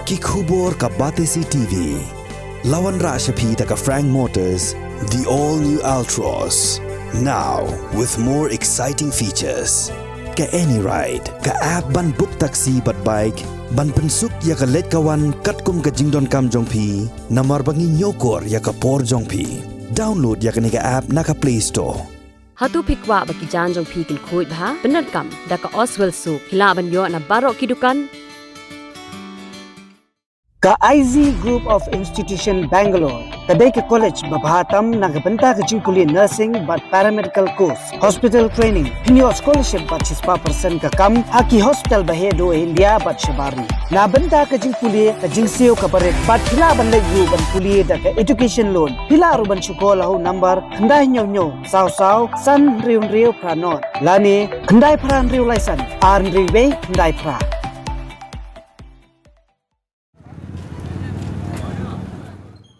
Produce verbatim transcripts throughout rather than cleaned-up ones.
Ki khubor ka Batesi T V. La wanrah sha phi da ka Frank Motors, the all new Altroz. Now with more exciting features. Ka AnyRide, ka app ban book taxi bad bike, ban pynsuk ïa ka leit ka wan katkum ka jingdonkam jong phi, namar ba ngi ñiewkor ïa ka por jong phi. Download ïa kane ka app na ka Play Store. Hato phi kwah ba ki jaiñ jong phi kin khuid bha? Pyndonkam da ka Oswell Soap. Phi lah ban ïoh na baroh ki dukan. Ka I Z Group of Institution Bangalore ka dei ka college ba bha tam na ka bynta ka jingpule nursing bad paramedical course, hospital training. Phin ïoh scholarship bad shispah percent ka kam ha ki hospital ba heh duh ha India bad shabar ri. Na bynta ka jingpule, ka jingsiew kaba rit bad phi lah ban leit ruh ban pule da ka education loan. Phi lah ruh ban shu call ha u number khyndai hynñiew hynñiew saw saw san hynriew hynriew phra nod lane khyndai phra hynriew lai san ar hynriew wei khyndai phra.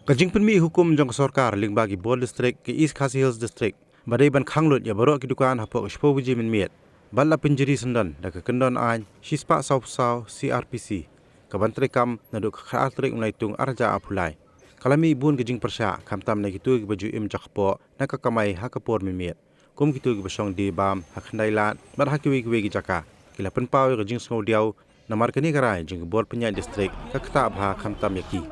Ka jingpynmih hukum jong ka sorkar lyngba ki bor district ka East Khasi Hills District ba dei ban khang lut ïa baroh ki dukan hapoh ka shiphew baje mynmiet bad la pynjri syndon da ka kyndon aiñ shispah saw phew saw C R P C kaban treikam naduh ka khatar tarik u Naitung arhajar arphew lai. Ka la mih bun ka jingpyrshah khamtam na kito kiba ju im jakpoh na ka kamai ha ka por mynmiet, kum kito kiba shong die bam ha khyndai lad bad ha kiwei kiwei ki jaka. Ki la pynpaw ïa ka jingsngewdiaw namar kane ka rai jong ka bor pynïaid district ka ktah bha khamtam ïa ki.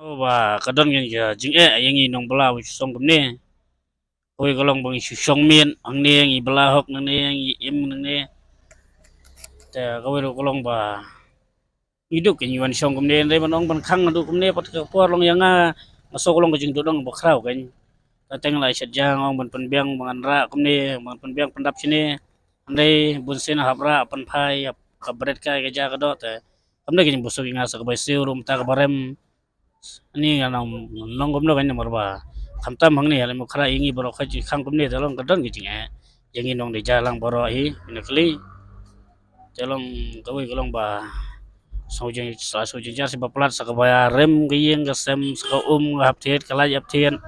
Oh, ba ka don ngan ka jingeh ïa ngi nong Bala u song kumne. Kawei ka long ba ngi shu shong miet hangne, ngi bala hok nangne, ngi im nangne. Te kawei ruh ka long ba ngi duk ngi wan shong kumne, hynrei ban ong ban khang duk kumne pat ka por long ïa nga, nga sngew ka long ka jingduk dong ba khraw kan. Te teng lai shet jang ong ban pynbiang ban rah kumne, ban pynbiang pyndap shine. Hynrei bun sien hap rah pynphai hap ka bret kai ka ja ka doh te. Kam dei ka jingbusuk ïa nga sa ka bai siew ruh mynta ka barem. Ani nga nong nong kumno kan namar ba khamtam hangne ha Laitumkhrah ïa ngi baroh ka jingkhang kumne te long ka don ka jingeh. Ïa ngi nong dei ja lang baroh hi, ina kali. Te long kawei ka long ba sngew jing sa sngew jingjar sa ba plat sa ka bai rem ka ïing ka sem sa ka um ka hap thied ka lait hap thied.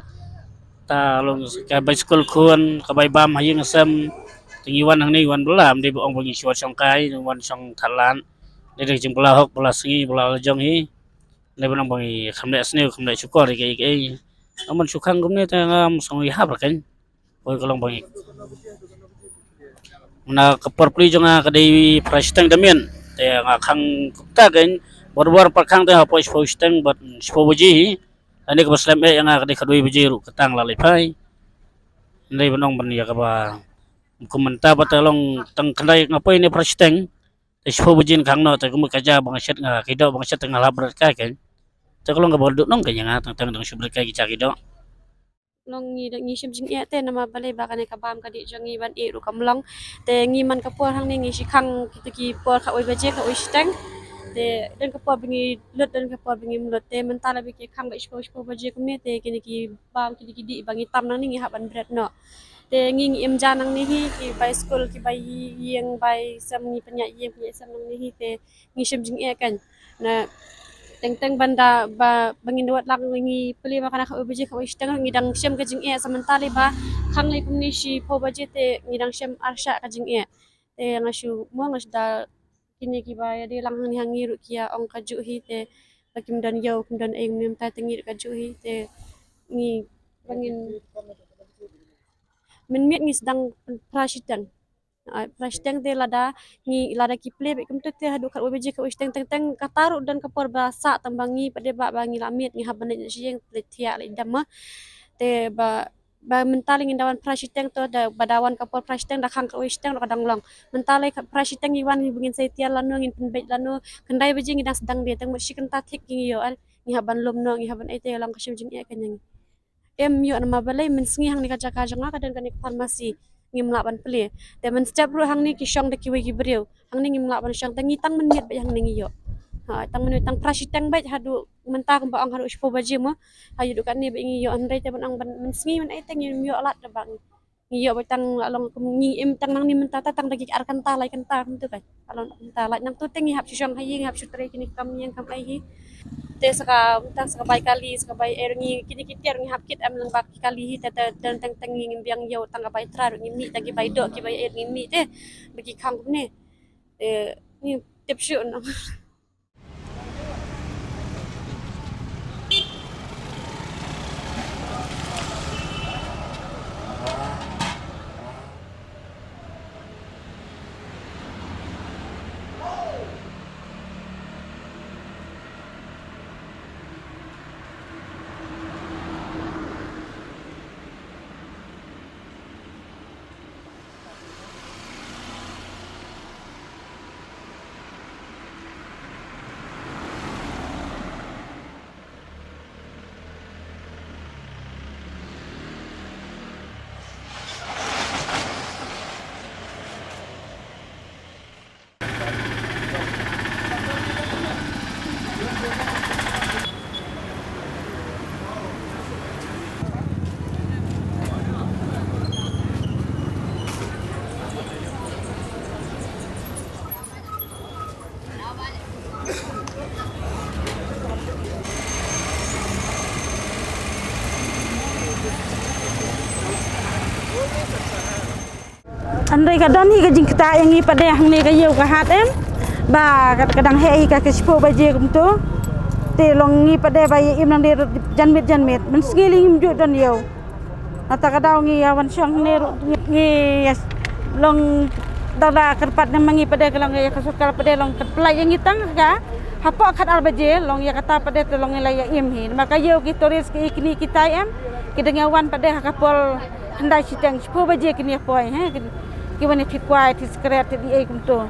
Ta long ka bai skul khun ka bai bam ha ïing ka sem. Te ngi wan hangne ngi wan bala, ym dei ba ong ba ngi shu wan shong kai, ngi wan shong thalan. Dei dei ka jingbala hok bala sngi bala la jong hi. Dei ban ong ba ngi kham leh sniew kham leh shukor ïa kaei kaei. Ong ban shu khang kumne te ngam sngew ïahap ra kan. Kawei ka long ba ngi na ka por pli jong nga ka dei phra shiteng da miet. Te nga khang kumta kan, bor bor pat khang te hapoh shiphew shiteng bad shiphew baje hi. Lane kaba slem eh ïa nga ka dei khatwei baje ruh ka tang la leit phai. Hynrei ban ong ban ïa kaba kum mynta ba te long tang khyndai nga poi ne phra shiteng. Te shiphew baje khang noh te kumba ka ja ba nga shet nga kiew doh ba nga shet te nga la bret kai kan. Te ka long kaba duk nong kan ïa nga tang tang dang shu bret kai ki ja kiew doh. Long ngi da ngi shim jingeh te namar balei ba kane ka bam ka dih jong ngi ban ïeh ruh kam long. Te ngi man ka por hangne ngi shi khang kita ki por khatwei baje khatwei shiteng. Te don ka por ba ngi lut don ka por ba ngim lut te mynta la ba ki khang ba shiphew shiphew baje kumne te kine ki bam kine ki dih ba ngi tam nangne ngi hap ban bret noh. Te ngi ngi im ja nangne hi ki bai skul ki bai ïing bai sem ngi pynïaid ïing pynïaid sem nangne hi te ngi shim jingeh kan. Na teng teng ban da ba ba ngin da wad lang ngi plie ba kane khatwei baje khatwei shiteng ngi dang shim ka jingeh sa mynta lei ba khang lei kumne shiphew baje te ngi dang shim arshah ka jingeh. Te nga shu mo nga shu da kine kiba ïadei lang hangne ha ngi ruh ki ïa ong kajuh hi te ba kim don ïew kim don ei mynta te ngi ruh kajuh hi te ngi ba ngin mynmiet ngi sdang phra shiteng. Ah, phra shiteng te lada ngi lada ki plie bad kumta te haduh khatwei baje khatwei shiteng teng teng kata ruh don ka por ba sah tang ba ngi pat dei ba ba ngi la miet ngi hap ban leit sha ïing leit thiah leit dam ma. Te ba Ba mynta lei ngin da wan phra shiteng to, da ba da wan ka por phra shiteng da khang kawei shiteng ruh ka dang long. Mynta lei ka phra shiteng ngi wan ngi ba ngin sa ïa tiar lano, ngin pynbeit lano, khyndai baje ngi dang sdang de, tang mut shi kynta thik ngi ïoh, ar ngi hap ban lum noh, ngi hap ban ai te, long ka shem jingeh ka ngi. Em ïoh namar balei mynsngi hangne ka jaka jong nga ka don kane ka pharmacy, ngim lah ban plie. Te mynstep ruh hangne ki shong da kiwei ki briew. Hangne ngim lah ban shong, te ngi tang mynmiet beit hangne ngi ïoh. Ha, tang mynmiet, tang phra shiteng beit haduh mynta kumba ong haduh shiphew baje mo. Ha, ïoh duh katne beit ngi ïoh, hynrei te ban ong ban mynsngi ban ai te ngim ïoh lad da ba ngi. Ngi ïoh beit tang la long kum ngi im tang nangne mynta ta tang da ki ar kynta lai kynta kumtu kai. La long kynta lai nangtu te ngi hap shu shong ha ïing, hap shu trei kine kam ïing kam ai hi. Te sa ka, mynta sa ka bai kali, sa ka bai er ngi, kine ki tiar ngi hap kit em lyngba ki kali hi, te, te, te, tang, tang ngi ngim biang ïoh tang ka bai tra ruh ngim mih, tang ki bai doh ki bai er ngim mih te. Ba ki khang kumne. Te ngi tip shuh noh. Hynrei ka don hi ka jingktah ïa ngi pat de hangne ka ïew ka hat em. Ba ka, ka dang heh hi ka, ka shiphew baje kumto. Te long ngi pat de ba ïa im nang de janmiet janmiet. Mynsngi lei ngim ju don ïew. Nangta ka daw ngi ïa wan shong hangne ruh ngi, ngi ïa long da da kyrpad ne ma ngi pat de ka long ïa ka sorkar pat de long kyrpad ïa ngi tang ka hapoh khatar baje long ïa kata pat de te long ngi la ïa im hi. Ma ka ïew ki tourist ki kine kitai em ki dang ïa wan pat de ha ka por khyndai shiteng shiphew baje kin ïa poi, he, kin, ki wan ïa thied kwai, thied sikret, thied ei ei kumto.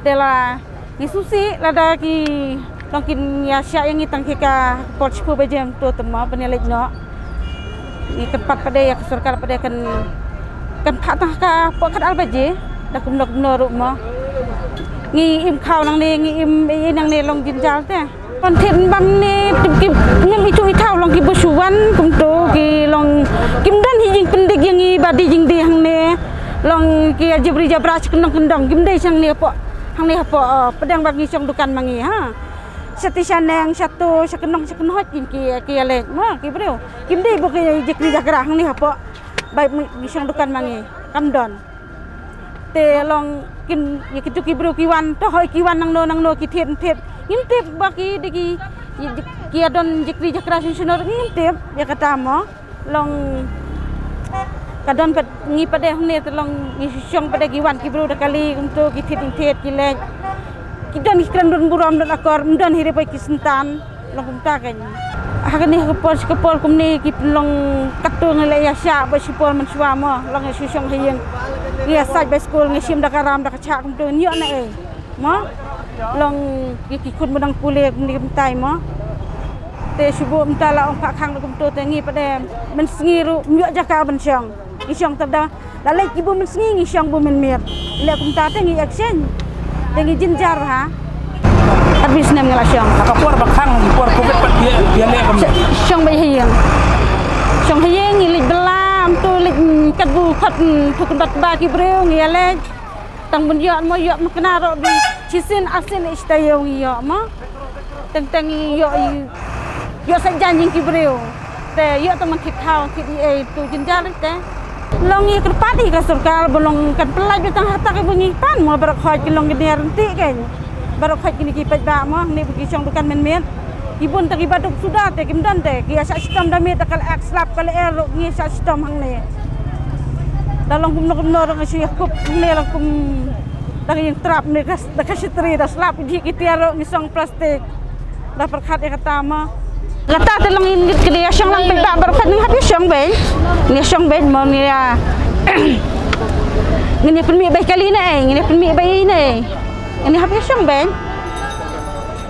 Te la ngi sngewsih lada ki long kin ïa shah ïa ngi tang ki ka por shiphew baje kumto te mo ban ïa leit noh. Ngi kyrpad pat de ïa ka sorkar pat de kan, kan phah tang ka por khatar baje da kumno kumno ruh mo. Ngi im khaw nangne, ngi im ei ei nangne long jynjar te. Ban thied bang ne tip ki ngim ithuh ithaw long ki ba shu wan kumto ki long kim don hi jingpyndik ïa ngi ba dei jingdei hangne. Long ki ïa jabri jabra sha kyndong kyndong kim dei sha hangne hapoh, hangne hapoh, oh, pdeng ba ngi shong dukan ma ngi ha. Sha ti sha neng sha to sha kyndong sha kynhoi ki, ki, ki ïa leit ma ki briew. Kim dei ba ki jabri jabra hangne hapoh ba ngi shong dukan ma ngi kam don. Te long kin ïa kitu ki briew ki wan, to hoi ki wan nangno nangno ki thied thied. Ngim tip ba ki dei ki, ki, ki ïa don jikri jakra shin shinor ngim tip ïa kata mo. Long ka don pat ngi pat de hangne te long ngi shong pat de ki wan ki briew da kali kumto ki thied thied ki leit. Ki don ki kren don burom don akor, ym don hi re bai ki syntan. Long kumta kein. Ha kane ha ka por, ka por kumne ki long katto ngi la ïa shah ba shi por mynshuwa mo, long ïa shu shong ha ïing. Ngi ïa sait bai skul, ngi shim da ka ram da ka chah kumto, ngi ïoh na ei mo. Long ki, ki khun ba dang pule kumne kumtai mo. Te shu buh mynta la ong phah khang da kumto te ngi pat de mynsngi ruh ym ïoh jaka ban shong. Ngi shong tang da La leit ki bun mynsngi ngi shong bun mynmiet. Leh kumta te ngi exchange. Te ngi jynjar ha. Khatbi snem ngi la shong. Ha ka por ba khang por covid pat phi, phi leh kumno? Sh-, shong beit ha ïing. Shong ha ïing ngi leit bylla, ym tu leit, mm, katbu khot, mm, tu kynbat ba ki briew ngi ïa leit. Tang bun ïoh mo ïoh ma kane ruh bi shisien arsien ïa shita ïew ngi ïoh mo. Teng teng ïoh, ïoh sa jan ïing ki briew. Te ïoh tang man thied khaw thied ei ei tu jynjar te. Long ïa kyrpad ïa ka sorkar ba long kan pynlait ba tang ha kata kaba ngi pan mo baroh khoit ki long ki niar ryntih kein. Baroh khoit kine ki paidbah mo hangne ba ki shong dukan mynmiet. Ki bun te kiba duk suda te kim don te ki ïa shah shitom da miet da ka la ek slap ka la er ruh ngi ïa shah shitom hangne. Da long kumno kumno ruh ngi shu ïa kup hangne long kum da ka ïing trap ne ka, da ka shatri da slap ki tiar ruh ngi song plastik. Da pyrkhat ïa kata mo. Kata te long in ngin ïa shong lang beit ba baroh khoit ngin hap ïa shong beit. Ngin ïa shong beit mo ngin ïa, ngin ïa pynmih beit kali ne ei, ngin ïa pynmih beit ne ei. Ngin ïa hap ïa shong beit.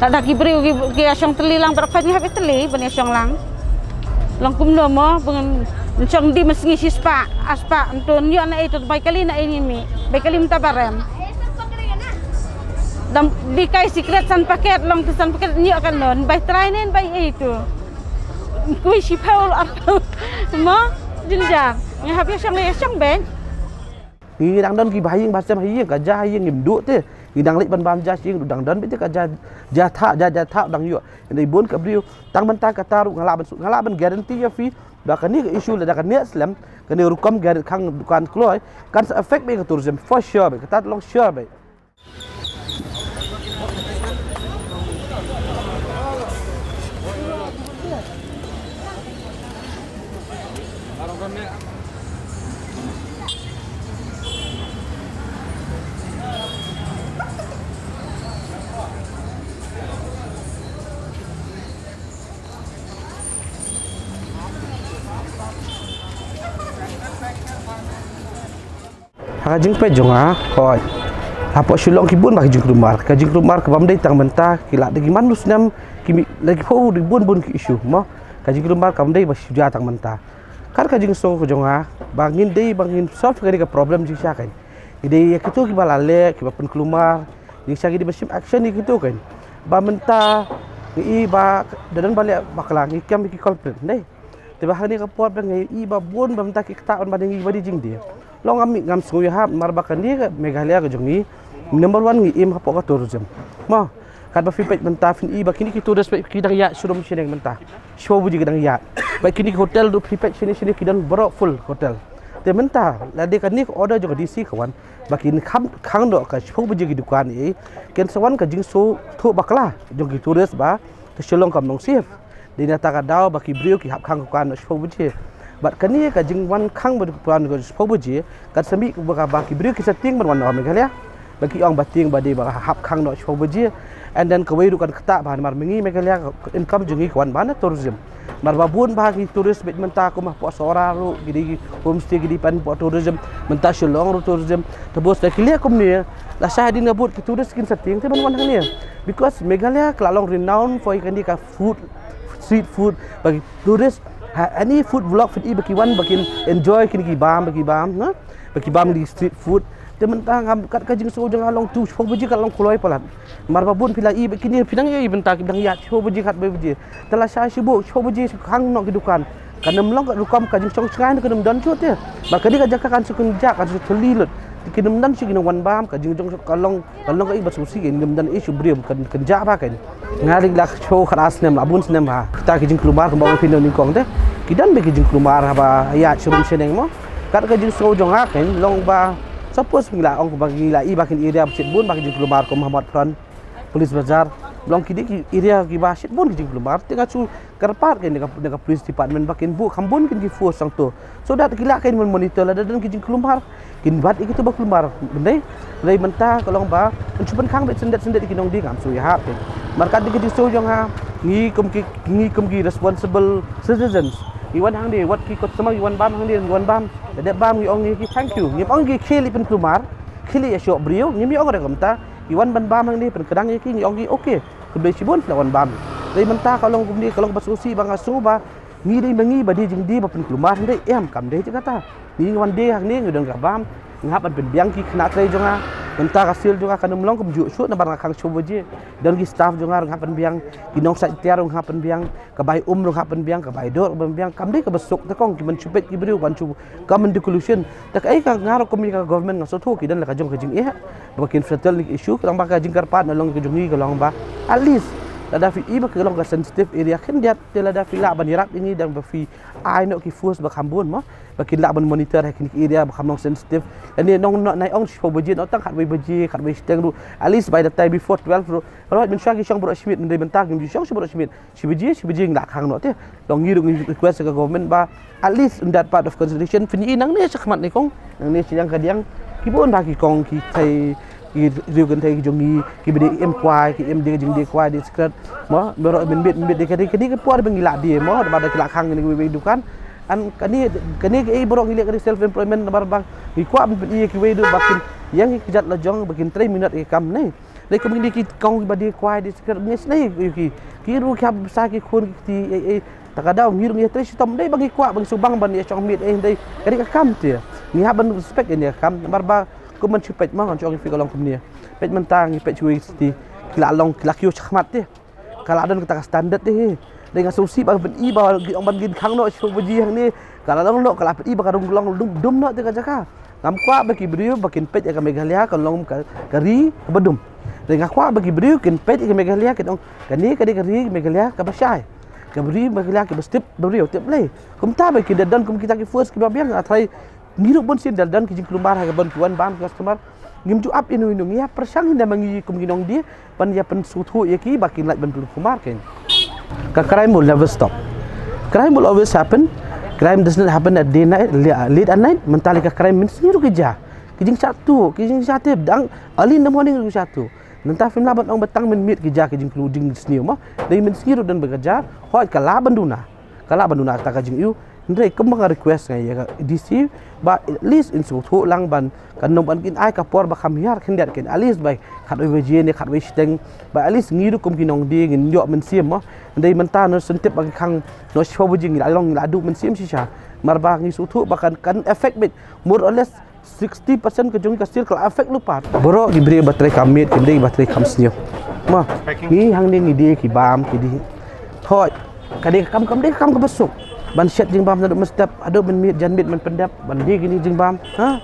Lada ki briew ki, ki ïa shong tylli lang baroh khoit ngin hap ïa tylli ban ïa shong lang. Long kumno mo ba ngin shong dei mynsngi shispah, arspah, ntu ïoh na ei tu beit kali na ei ngin mih. Beit kali mynta ba rem. Dang dei kai secret san paket, long tu san paket ïoh kan non, bai trai nen bai ei tu. Kui shiphew ar mo, jynjar. Ngin hap ïa shong, ïa shong beit. Ngi dang don ki ba ha ïing ba sem ha ïing, ka ja ha ïing ngim duh te. Ngi dang leit ban bam ja ha ïing, dang don beit te ka ja, ja thah, ja, ja thah dang ïoh. Ngi dei bun ka briew, tang mynta kata ruh nga lah ban, nga lah ban guarantee ïa phi ba kane ka issue lada ka neh slem, kane rukom guarantee khang dukan kloi, kan sa affect beit ka tourism for sure beit, kata long sure beit. Ha ka jingpeit jong nga, hooid. Hapoh Shillong ki bun bah ki jingkulmar. Ka jingkulmar ka bym dei tang mynta, ki la dei ki man u snem, ki mih la ki phew, dei bun bun ki issue mo. Ka jingkulmar ka bym dei ba shu jia tang mynta. Kat ka jingsngew ka jong nga ba ngin dei ba ngin solve kane ka problem jingshisha kan. Ngi dei ïa kito kiba la leh, kiba pynkulmar, jingshisha ngi dei ba shim action ïa kito kan. Ba mynta ngi i ba da don ba leh bakla, ngi kem ïa ki culprit, dei. Te ba hangne ka por ba ngi i ba bun ba mynta ki ktah ban ba dei ngi ba dei jingdie. Long ngam, ngam sngew ïahap namar ba kane ka Meghalaya ka jong ngi, number one ngi im hapoh ka tourism. Mo, kat ba phi peit mynta phin i ba kine ki tourist ba ki dang ïaid shrum shaneng mynta. Shiphew baje ki dang ïaid. Ba kine ki hotel ruh phi peit shane shane ki don baroh full hotel. Te mynta lada kane ka order jong ka D C ka wan ba kin kham khang noh ka shiphew baje ki dukan, eh, kan sa wan ka jingsngewthuh bakla jong ki tourist ba ka Shillong kam long safe. Dei na kata ka daw ba ki briew ki hap khang dukan noh shiphew baje. Bad kane ka jingwan khang ba dukan noh shiphew baje kan sa mih ba ka, ba ki briew ki sa tieng ban wan noh Meghalaya. Ba ki ong ba tieng ba dei ba hap khang noh shiphew baje. And then kawei ruh kan ktah ba namar ma ngi Meghalaya ka income jong ngi ka wan ba na tourism. Namar ba bun bah ki tourist beit mynta kum hapoh Sohra ruh ki dei ki homestay ki dei pan hapoh tourism. Mynta Shillong ruh tourism. Te bos da ki leh kumne, lashai hadien ka vote ki tourist kin sa tieng te ban wan hangne. Because Meghalaya ka la long renowned for kane ka food, street food, ba ki tourist, ha, any food vlog phin i ba ki wan ba kin enjoy kine ki bam, ba ki bam, ha? Ba ki bam di street food. Te mynta ngam, kat ka jingsngew jong nga long tu shiphew baje ka long kloi palat. Namar ba bun phi la i ba kine phi dang i mynta ki dang ïaid shiphew baje khatwei baje. Te lashai shibun shiphew baje khang noh ki dukan. Kan ym long ka rukom ka jingshong shngaiñ kan ym don shuh te. Ba kane ka jaka kan shu kynjah kan shu thylli lut. Te kin ym don shuh ki nongwan bam, ka jingjong ka long, ka long ka i ba sngewsih, kin ym don i shu briew kan kynjah ba kan. Nga ri la shu khat ar snem, la bun snem ha. Kata ki jingkulmar kumba ong phi nyngkong te. Ki don beit ki jingkulmar haba ïaid shrum shaneng mo. Kat ka jingsngew jong nga kan long ba suppose ngi la ong ba ngi la i ba kin area ba shitbun ba ki jingkulmar kum ha Motphran, Police Bazar, long ki dei ki area kiba shitbun ki jingkulmar. Te nga shu kyrpad kan na ka, na ka police department ba kin buh kham bun kin ki force shangto. So that ki lah kan monitor lada don ki jingkulmar. Kin bat ïa kito ba kulmar, bendei. Dei mynta ka long ba yn shu pynkhang beit syndet syndet ki nongdie, ngam shu ïahap te. Namar kat dei ki jingsngew jong nga, ngi kum ki, ngi kum ki responsible citizens, ngi wan hangne, wat ki customer ngi wan bam hangne, ngi wan bam. Da dep bam ngi ong ïa ki thank you. Ngim ong ïa ki khie leit pynkulmar, khie leit ïashoh briew, ngim ïa ong re kumta. Ngi wan ban bam hangne, pynkdang ïa ki, ngi ong ki okay. Khublei shibun phi la wan bam. Dei mynta ka long kumne, ka long ba sngewsih ba nga sngew ba ngi dei ma ngi ba dei jingdie ba pynkulmar, hynrei em, kam dei jingkata. Ngi wan die hangne ngi don ka bam, nga hap ban pynbiang ki khynnah trei jong nga. Mynta ka sale jong nga kan ym long kumjuh shuh namar nga khang shiphew baje. Don ki staff jong nga ruh nga hap pynbiang, ki nongshait tiar ruh nga hap pynbiang, ka bai um ruh nga hap pynbiang, ka bai doh ruh pynbiang. Kam dei kaba suk te kong, ki ban shu peit ki briew ban shu kam in decoration. Te kaei ka nga ruh kum ka government nga sngewthuh ki don la ka jong ka jingeh ba kin settle ïa ki issue, ka long ba ka jingkyrpad na long ka jong ngi ka long ba at least lada phi i ba ka long ka sensitive area khyndiat, te lada phi lah ban ïarap ïa ngi dang ba phi ai noh ki force ba kham bun mo, ba kin lah ban monitor ha kine ki area ba kham long sensitive. Lane nong, nong nai ong shiphew baje, nong tang khatwei baje, khatwei shiteng ruh, at least by the time before twelve ruh. Alright, mynshuwa ki shong baroh shi miet, mynta ngim ju shong shu baroh shi miet. Shi baje, shi baje ngi la khang noh te. Long ngi ruh ngi request ka government ba at least in that part of consideration, phin i nangne shakhmat ne kong, nangne shiliang kadiang, ki bun bah ki kong ki thei Ki riew kynthei ki jong ngi kiba die im kwai, ki im die jingdie kwai die sikret. Mo, baroh mynmiet mynmiet die ka die ka die ka por ba ngi lah die mo, ba da ki lah khang kine kiwei wei dukan. An kane kane kaei baroh ngi leh ka die self employment namar ba ngi kwah ban pyni ïa kiwei ruh ba kin ïeng ïa ki jait la jong ba kin trei minot ïa ki kam ne. Dei kum kine ki kong kiba die kwai die sikret ngi sngewsih ïa ki. Ki ruh ki hap bsa ki khun ki kti ei ei. Ta ka daw ngi ruh ngi trei shitom dei ba ngi kwah ba ngi sngewbang ban ïa shong miet ei dei. Ka dei ka kam te. Ngi hap ban respect ïa ka kam namar ba kum ban shu peit ma ngan shu ong ïa phi ka long kumne. Peit mynta ngi peit shu ïa ki la long ki la kiew shakhmat te. Ka la don kata ka standard te hi. Dei nga sngewsih ba ban i ba ngi ong ban ngin khang noh shu baji hangne. Ka la long noh ka la peit i ba ka rung long dum dum noh te ka jaka. Ngam kwah ba ki briew ba kin peit ïa ka Meghalaya ka long ka ka ri kaba dum. Dei nga kwah ba ki briew kin peit ïa ka Meghalaya kin ong kane ka dei ka ri Meghalaya kaba shai. Ka ri Meghalaya kaba step briew tep lei. Kumta ba ki da don kum kita ki force kiba biang nga tharai ngi ruh bun sien da don ki jingkulmar ha ka ban ki wan bam ki customer. Ngim ju ap ïa inu inu ngi ïa pyrshang ïa ma ngi kum ki nongdie ban ïa pynsngewthuh ïa ki ba kin lait ban pynkulmar kein. Ka crime will never stop. Crime will always happen. Crime does not happen at day night, late at night. Mynta lei ka crime mynsngi ruh ki jia. Ki jingshah tuh, ki jingshah tip dang early in the morning ruh ki shah tuh. Nangta phim lah ban ong ba tang mynmiet ki jia ki jingkyllu jingsniew ma. Dei mynsngi ruh don ba ka jia. Hooid ka lah ban duna. Ka lah ban duna kata ka jingïohi. Hynrei kumba nga request nga ïa ka D C ba at least in sngewthuh lang ban kan nong ban kin ai ka por ba kham hiar khyndiat kin at least bai khatwei baje ne khatwei shiteng ba at least ngi ruh kum ki nongdie ngin ïoh mynsiem mo. Hynrei mynta ngi sngewtip ba ki khang noh shiphew baje ngi la long ngi la duh mynsiem shisha. Namar ba ngi sngewthuh ba kan kan effect beit more or less sixty percent ka jong ka sir ka la affect lypa. Baroh ki briew ba trei kam miet ki briew ba trei kam sniew. Ma ngi hangne ngi die ki bam ki die. Hooid ka dei ka kam kam dei ka kam kaba suk ban shet jingbam naduh mynstep haduh mynmiet janmiet mynpyndep ban die kine jingbam. Ha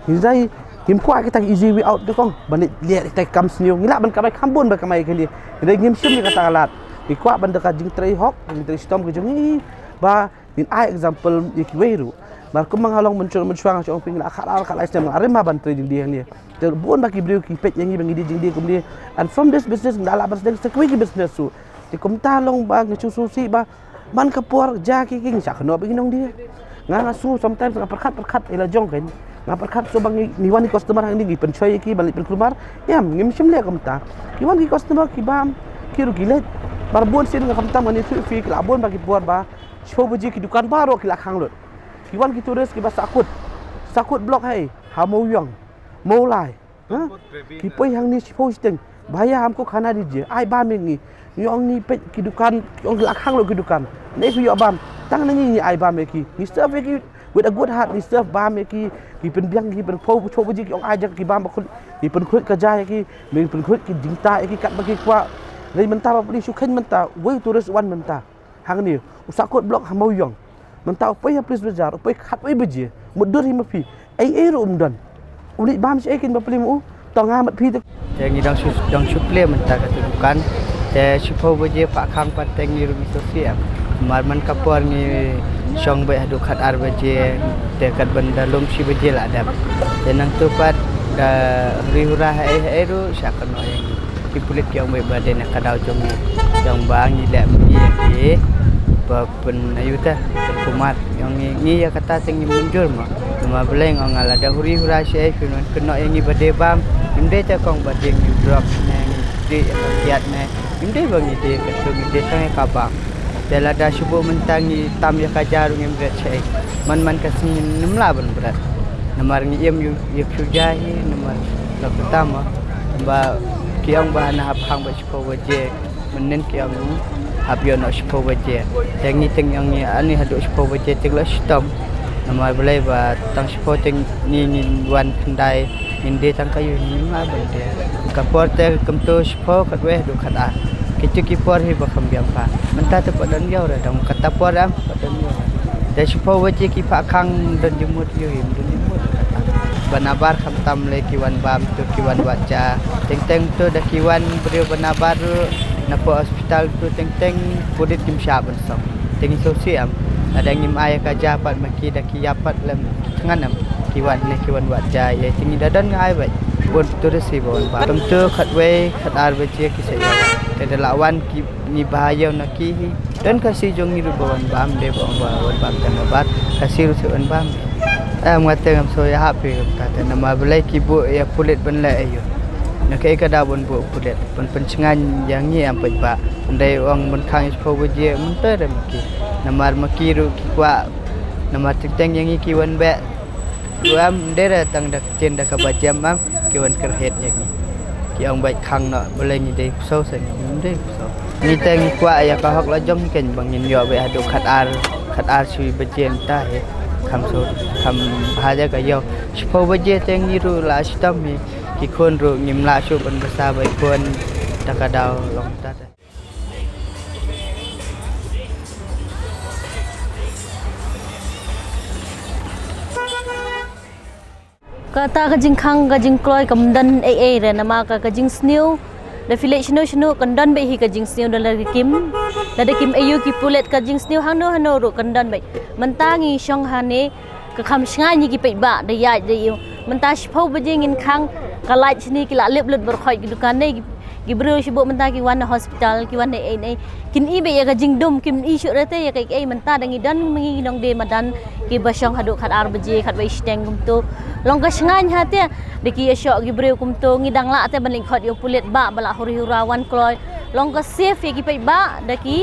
ngi jai ngim kwah kita ki easy way out te kong ban leh kita ki kam sniew ngi lah ban kamai kham bun ba kamai kine. Ngi dei ngim shim ïa kata ka lad ngi kwah ban da ka jingtrei hok jingtrei shitom ka jong ngi ba ngin ai example ïa kiwei ruh. Namar kumba nga long mynshwa mynshwa nga shu ong phi ngi la khatar khatlai snem nga rim ha ban trei jingdie hangne. Te bun ba ki briew ki peit ïa ngi ba ngi die jingdie kumne. And from this business ngi la lah ban sdang sa kiwei ki business ruh. Te kumta long ba nga shu sngewsih ba man ka por jia ki ki ngi shah kynnoh ba ki nongdie. Nga nga sngew sometimes nga pyrkhat pyrkhat ïa la jong kein. Nga pyrkhat shuh ba ngi ngi wan ki customer hangne ngi pynshoi ïa ki ban leit pynkulmar. Em ngim shym leh kumta. Ki wan ki customer ki bam ki ruh ki leit. Namar bun sien nga khamtam ngan ïathuh ïa phi ki la bun ba ki por ba shiphew baje ki dukan baroh ki la khang lut. Ki wan ki tourist kiba sahkut. Sahkut block hai ha Mawïong, Mawlai. Ha? Ki poi hangne shiphew shiteng. Bhaiya hamko khana dijiye. Ai bam ïa ngi. Ngi ong ngi peit ki dukan ki ong ki la khang lut ki dukan. Ne ki ïoh bam. Tang na ngi ngi ai bam ïa ki. Ngi serve ïa ki with a good heart ngi serve bam ïa ki. Ki pynbiang ki pynphew shiphew baje ki ong ai jaka ki bam ba khut. Ki pynkhluit ka jia ïa ki. Ki pynkhluit ki jingtah ïa ki katba ki kwah. Dei mynta ba pli shu kheiñ mynta. Wei tourist wan mynta. Hangne u sahkut block ha Mawïong. Mynta u poi ha Police Bazar u poi khatwei baje. Mutdur hi ma phi. Ei ei ruh um don. U leit bam shaei kin ba pli ma u. To nga mat phi te. Te ngi dang shu dang shu plie mynta ka tu dukan. Te shiphew baje phah khang pat te ngi ruh ngi shu plie. Mar man ka por ngi shong beit haduh khatar baje. Te kat ban da lum shi baje la dep. Te nangtu pat da huri hura haei haei ruh sha kano ïa ngi. Ki pulit ki ong beit ba dei na ka daw jong ngi. Jong ba ngi leh mynta ïa ki ba pyn ayu te pynkulmar. Ïa ngi ngi ïa kata te ngi mynjur mo. Namar balei nga ong nga lada huri hura shaei phin wan kynnoh ïa ngi ba dei bam. Ngim dei te kong ba dei ngi drop ne ngi dei ïa ka kiad ne. Ngim dei ba ngi dei ka tu ngi dei tang ïa ka bam. Te lada shu buh mynta ngi tam ïa ka ja ruh ngim bret shaei. Man man ka sngi ngim lah ban bret. Namar ngi im ïa phi ja hi namar la kata mo. Ba ki ong ba hana hap khang ba shiphew baje. Mynnin ki ong hap ïoh noh shiphew baje. Te ngi te ngi ong ngi ani haduh shiphew baje te la shitom. Namar balei ba tang shiphew te ngi ngi wan khyndai ngin dei tang ka ïu ngim lah ban dei. Ka por te kumto shiphew khatwei haduh khatar. Kitu ki por hi ba kham biang pha. Mynta te pat don ïew re dang kata por am pat don ïew re. Te shiphew baje ki phah khang don jingmut ïew im don jingmut kata. Ba nabar khamtam le ki wan bam tu ki wan wad ja. Teng teng tu da ki wan briew ba nabar ruh na pdeng hospital tu teng teng pulit kim shah ban song. Te ngi sngewsih am. Lada ngim ai ka ja pat ma ki da ki ïap pat lem thngan am. Ki wan ne ki wan wad ja ïa te ngi da don nga ai beit. Bun tourist hi ba wan bam. Kumto khatwei khatar baje ki sa ïa wan. Te da la wan ki ngi bha ïa na ki hi. Don Khasi jong ngi ruh ba wan bam dei ba wan bam tang nabar Khasi ruh sa wan bam. Em nga te ngam sngewsih ha phi kumta te namar balei ki buh ïa pulit ban leh aïu. Na kaei ka daw ban buh pulit ban pynshngaiñ ïa ngi em paidbah. Ym dei ong ban khang shiphew baje mynta re ma ki. Namar ma ki ruh ki kwah. Namar teng teng ïa ngi ki wan beh. Ruh em ym dei re tang da ktien da kaba jem em ki wan kyrhiat ïa ngi. Ki ong bad khang noh balei ngi dei phew sa ngi ym dei phew. Ngi te ngi kwah ïa ka hok la jong hi kein ba ngin ïoh bad haduh khat ar khat ar shi baje mynta hi. Kham so kham bha ïa ka ïoh. Shiphew baje te ngi ruh la shitom hi. Ki khun ruh ngim lah shuh ban basa bad khun ta ka daw long ta. Kata ka jingkhang ka jingkloi kam don ei ei re namar ka ka jingsniew. Da phi leit shano shano kan don bad hi ka jingsniew da lada kim lada kim aiu ki pulit ka jingsniew hangno hangno ruh kan don bad. Mynta ngi shong hane ka kham shngaiñ ïa ki paidbah da ïaid da aiu. Mynta shiphew baje ngin khang ka lait shane ki la lip lut bor khoit ki dukan ne ki briew shibun mynta ki wan na hospital ki wan na ei ei. Kin i bad ïa ka jingdum kim i shuh re te ïa kaei kaei mynta da ngi don ma ngi nongdie madan kiba shong haduh khat ar baje khat wei shiteng kumto. Long ka shngaiñ ha te da ki ïa shoh ki briew kumto ngi dang lah te ban lyngkhot ïa u pulit ba ba la huri hura wan kloi. Long ka safe ïa ki paidbah da ki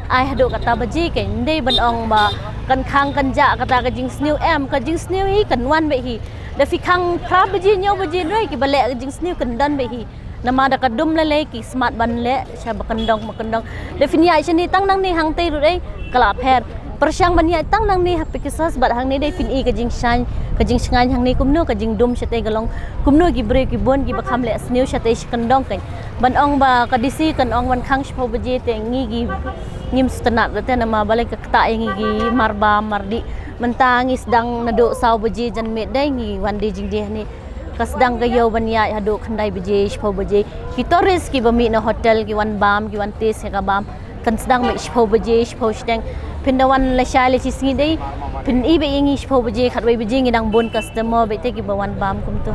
ai haduh kata baje kein ym dei ban ong ba kan khang kan jah kata ka jingsniew em ka jingsniew hi kan wan bad hi. Da phi khang phra baje hynñiew baje hynrei kiba leh ka jingsniew kan don bad hi. Namar da ka dum lei lei ki smat ban leh sha ba kyndong ba kyndong. Da phin ïaid shane tang nangne hangtei ruh dei ka la pher. Pyrshang ban ïaid tang nangne ha Pegasus bad hangne dei phin i ka jingshngaiñ ka jingshngaiñ hangne kumno ka jingdum shatei ka long kumno ki briew ki bun kiba kham leh sniew shatei sha kyndong kein. Ban ong ba ka D C kan ong ban khang shiphew baje te ngi ki ngim sngewtynnat re te namar balei ka ktah ïa ngi ki marbam mardih. Mynta ngi sdang naduh saw baje janmiet dei ngi wan die jingdie hangne. Ka sdang ka ïew ban ïaid haduh khyndai baje shiphew baje. Ki tourist kiba mih na hotel ki wan bam ki wan test ïa ka bam. Kan sdang mih shiphew baje shiphew shiteng. Phin da wan lashai lashisngi dei phin i bad ïa ngi shiphew baje khatwei baje ngi dang bun customer bad te kiba wan bam kumto.